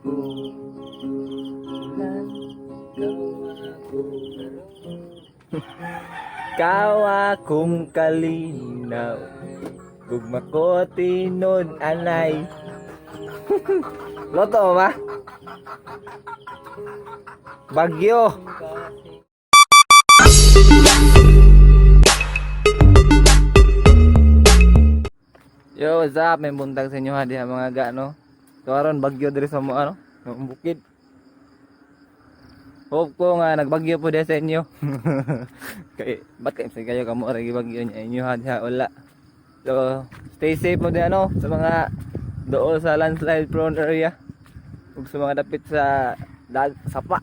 Akong ulan, ikaw akong Ikaw akong kalinaw. Gugma ko tinud anay. Loto ba? Bagyo. Yo, what's up? May buntag sa inyo ha diha mga ga no. So aron bagyo diri sa mo ano, ang bukid. Hope ko nga nagbagyo po diha sa inyo. Kay ba't kay kayo kamo ra bagyo niya inyo ha diha wala. So stay safe mo diha no sa mga dool sa landslide prone area ug sa mga dapit sa dag sapa.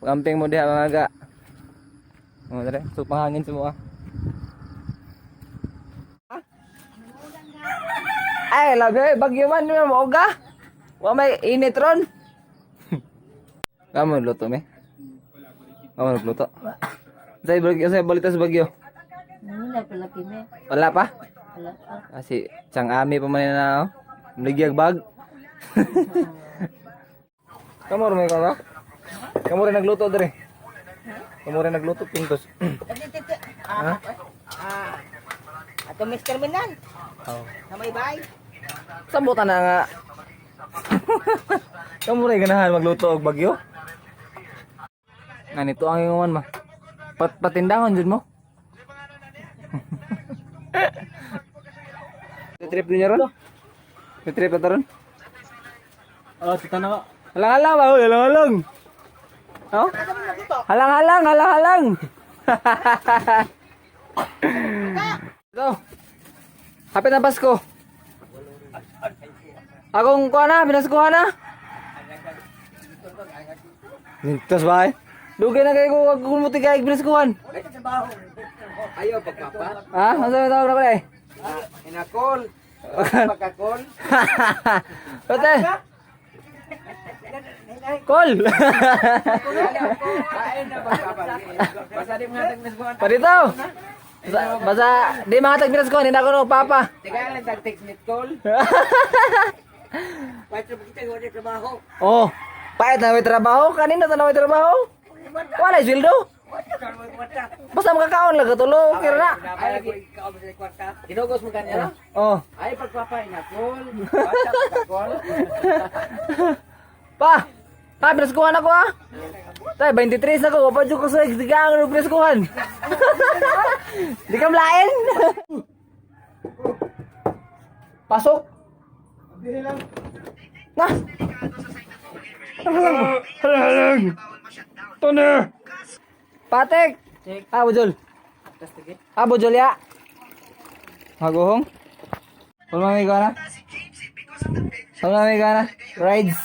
Pagamping mo diha mga ga. Oh, dere, so pangangin sa mga. Ay, labi, bagyo man, di mo oga. Wa may init ron. Kamo luto me. Kamo nagluto. Say bagyo, say balita sa bagyo. Wala pala kini. Wala pa? Wala pa. Kasi Chang Ami pa man na oh. Maligyag bag. Kamo rin may kama? Kamo rin nagluto dere. Kamo rin nagluto pintos. Ha? Ato Miss Terminal. Oh. Na may bay. Sambutan na nga. Kamo rin ganahan magluto og bagyo. Nga nito ang ingon ma. Patindahon jud mo. Trip niya ron? Trip na ron? Oh, tita na. Halang-halang ba? Uy, halang-halang. Oh? Halang-halang, halang-halang. Ito. Hapit na Pasko. Akong kuha na, pinaskuha na. Mintos ba eh? Dugay na kayo kung kumuti kayo pinaskuhan. Ayaw pagpapa. Ha? Ano sa tawag na ko eh? Inakol. Pagkakol. Pate! Call! Kain na pagpapa. Basta di mga tagnas Parito! Basta, basta di mga tagpinas ko, hindi na ako no, papa. Teka lang tag-text net call. Pahit na kita wala trabaho. Oh, pahit na may trabaho, kanina na may trabaho. Wala sweldo. Basta makakaon lang katulo, okay na. Ay lagi ka sa kwarta. Ginugos mo kanya. Oh, Ay pagpapa inakol. Basta pagkakol. pa. Pa, pinaskuhan ako ah. Tay, 23 na ko, wapa ko sa sigang ng pinaskuhan. Di ka mlain. Pasok. Na. Halang. Halang. Toner. Patek. Ah, bujol. Ah, bujol ya. Maguhong. Wala may gana. Wala may gana. Rides.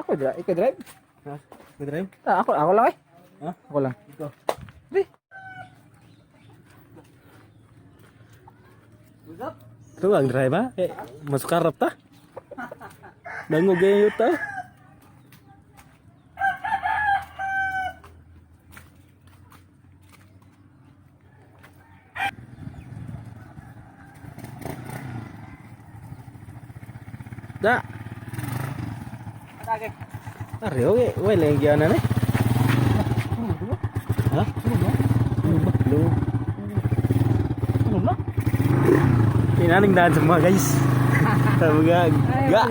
Ako drive, ikaw drive? Ha? Drive? Ah, ako lang eh. Ha? Ako lang. Ikaw. Di. Ito ang drive ha? Eh, masuk karap ta. Dangog kayo ta. Da. Are, okay. Wala yung gana na eh. Ha? Ano ba? Ano? Ano na? Inaning daan sa mga guys. Sabi ga, ga.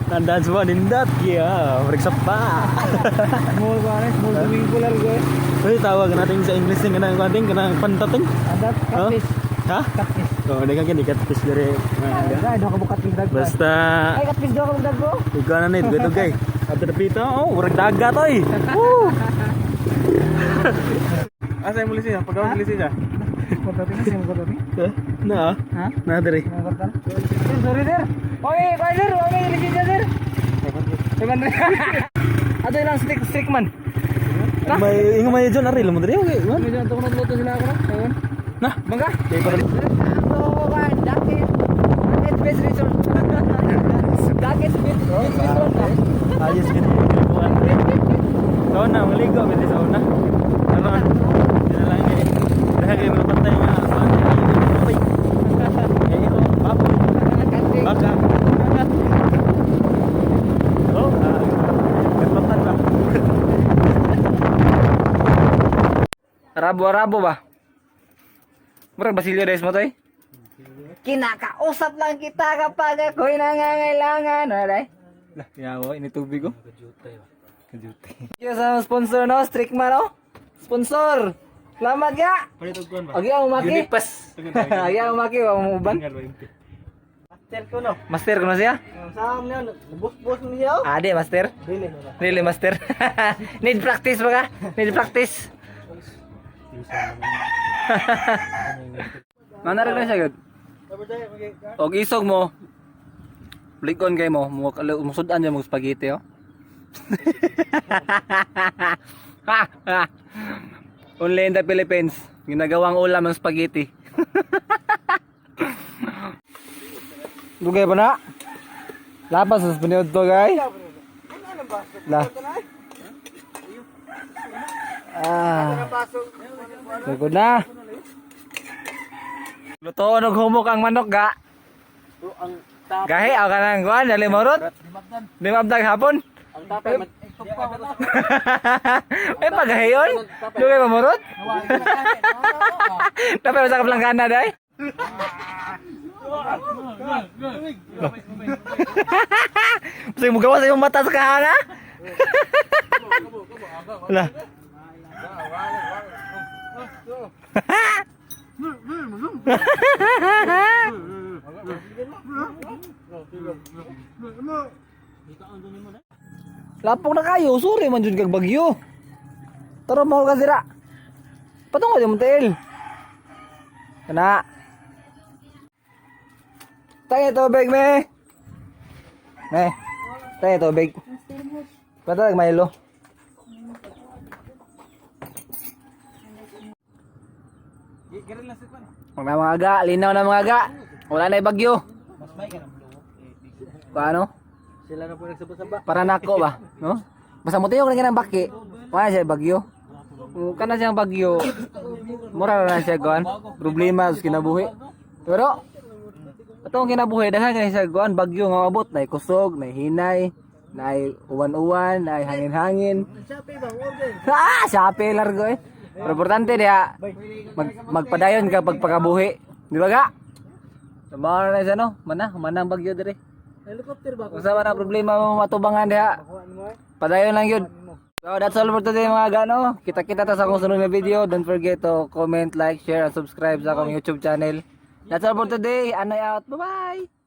Tandaan sa mga nindat. Yeah, periksa pa. Small ba na? Small swimming pool lang eh. Uy, tawag natin sa English ng kanang kanting kanang pantating. Adat, Huh? catfish. Ha? Catfish. Oh, di ka kini catfish dere. Ay, daw ka bukat yung dag. Basta Ay, catfish daw ka dag ko. ikaw na nit, gudugay. Ato na pito, oh, murag dagat oy. Woo. Asa mo lisensya? Pagawa mo lisensya? Kortati na, sino kortati? Na. Ha? Na dere. Sir, sorry sir. Okay, okay sir, okay, lisensya sir. 500. Ato ilang stick, stick man. May ingo may John Aril mo dere. Okay, man. Medyo ato ko nagluto sila ako no. Ayun. Na. Bangga. Kay para So, man, Dakit. Dakit Best Resort. Dakit Best Resort. Ayos gid buwan. Sauna, maligo gid sa una. Karon dina lang ni. Dahil kay mga pantay nga sa. Uy. Eh, iro, baboy. Arabo-arabo ba? Murag Basilio Reyes mo to eh. Kinakausap lang kita kapag ako'y nangangailangan. Ano day? Lah, yawa, ini tubig oh. Kajutay ba? Kajuti. Yes, ang sponsor no, Strickman no. Sponsor. Salamat ga. Palit og kuan ba? Agi ang umaki. Unipas. Agi ang umaki wa mo uban. Master ko no. Master kuno siya? Saan niya? Bus-bus niya. Ade, master. Dili. Really, master. Need practice ba ka? Need practice. Manarag na siya gud. Og isog mo. Likon kay mo, musudan mo spaghetti oh. Only in the Philippines, ginagawang ulam ang spaghetti. Dugay pa na? Lapas sa paniod to, guys. La. Ah. Lugod na. Lutoon og humok ang manok ga. Gahi aw kanang kuan dali morot. Limabdag hapon. Ang tatay Eh pagahiyon. Dugay pa morot. Dapat sa kaplanggana day. Kasi mo gawa sa imong mata sa kahanga. Wala. Lapok na kayo, sorry man jud kag bagyo. Tara mo ka sira. Patungo di mo tiil. Kana. Tayo tubig me. Me. Tayo tubig. Patag Milo. Mga mga ga, linaw na mga ga. Wala na bagyo. Paano? Sila na po nagsaba-saba. Para nako ba, no? Basta mo tayo ng baki. Wala siya bagyo. Kung na siyang bagyo, mura na siya kuan. Problema sa kinabuhi. Pero atong kinabuhi daghan kay siya kuan bagyo nga abot na kusog, na hinay, na uwan-uwan, na hangin-hangin. Shopee ba? Order. Ah, Shopee largo eh. Pero importante diha magpadayon ka pagpakabuhi. Di ba ga? Tumawar na siya no? Mana, mana ang bagyo dire. Helicopter ba? Kung sa man ang problema mo matubangan diha. Padayon lang yun. So that's all for today mga gano. Kita-kita ta sa akong sunod na video. Don't forget to comment, like, share, and subscribe sa akong YouTube channel. That's all for today. Anay out. Bye-bye!